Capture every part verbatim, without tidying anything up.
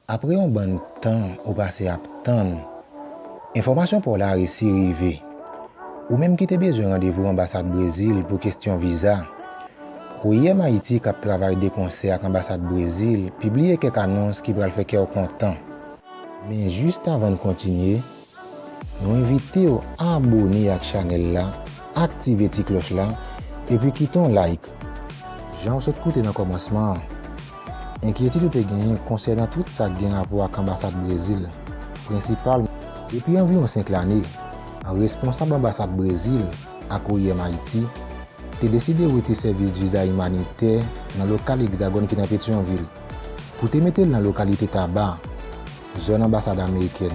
Apre yon bann tan ou pase ap tann, enfòmasyon pa w la resi rive. Ou menm ki te bezwen randevou anbasad Brezil pou kesyon viza, O I M Ayiti k ap travay de konsè ak anbasad Brezil pibliye kèk anons ki pral fè kè w kontan. Men jis avan n kontinye, nou envite w abone ak chanèl la, aktive ti klòch la, epi kite yon like. Jan w sot koute nan kòmansman an, enkyetid ou te genyen konsènan tout sa k gen rapò ak anbasad Brezil, prensipalman. Depi anviwon senk lane, responsab anbasad Brezil ak O I M Ayiti te deside wete sèvis viza imanitè nan lokal Egzagòn ki nan Petyonvil, pou te mete l nan lokalite Taba, zòn anbasad amerikèn,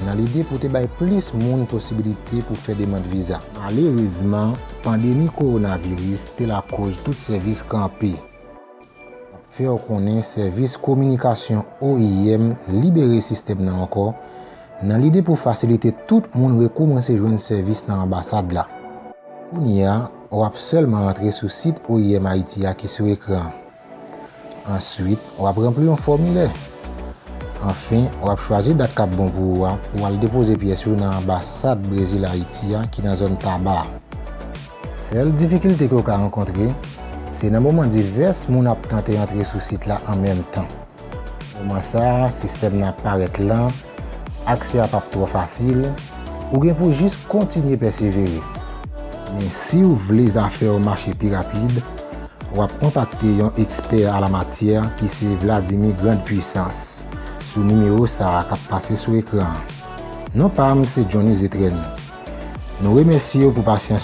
nan lide pou te bay plis moun posibilite pou fè demann viza. Malerezman, pandemi kowonaviris te lakòz tout sèvis kanpe. Fè w konnen sèvis kominikasyon O I M libere sistèm nan ankò, nan lide pou fasilite tout moun rekoumanse jwenn sèvis nan anbasad la. Kounye a, w ap sèlman rantre sou sit O I M Ayiti a ki sou ekran an. Answit, w ap ranpli yon fòmilè. Anfen, w ap chwazi dat k ap bon pou ou a pou w al depoze pyès ou nan anbasad Brezil Ayiti a ki nan zòn Taba a. Sèl difikilte ke w ka rankontre, se nan moman divès moun ap tante antre sou sit la an menm tan. Moman sa a, sistèm nan ap parèt lan, aksè a p ap twò fasil, ou gen pou jis kontinye pèsevere. Men si w vle zafè w mache pi rapid, w ap kontakte yon ekspè a la matyè ki se Vladimir Grande Puissance sou nimewo sa a k ap pase sou ekran an. Non pa m se Johnny Zetren. Nou remèsye w pou pasyans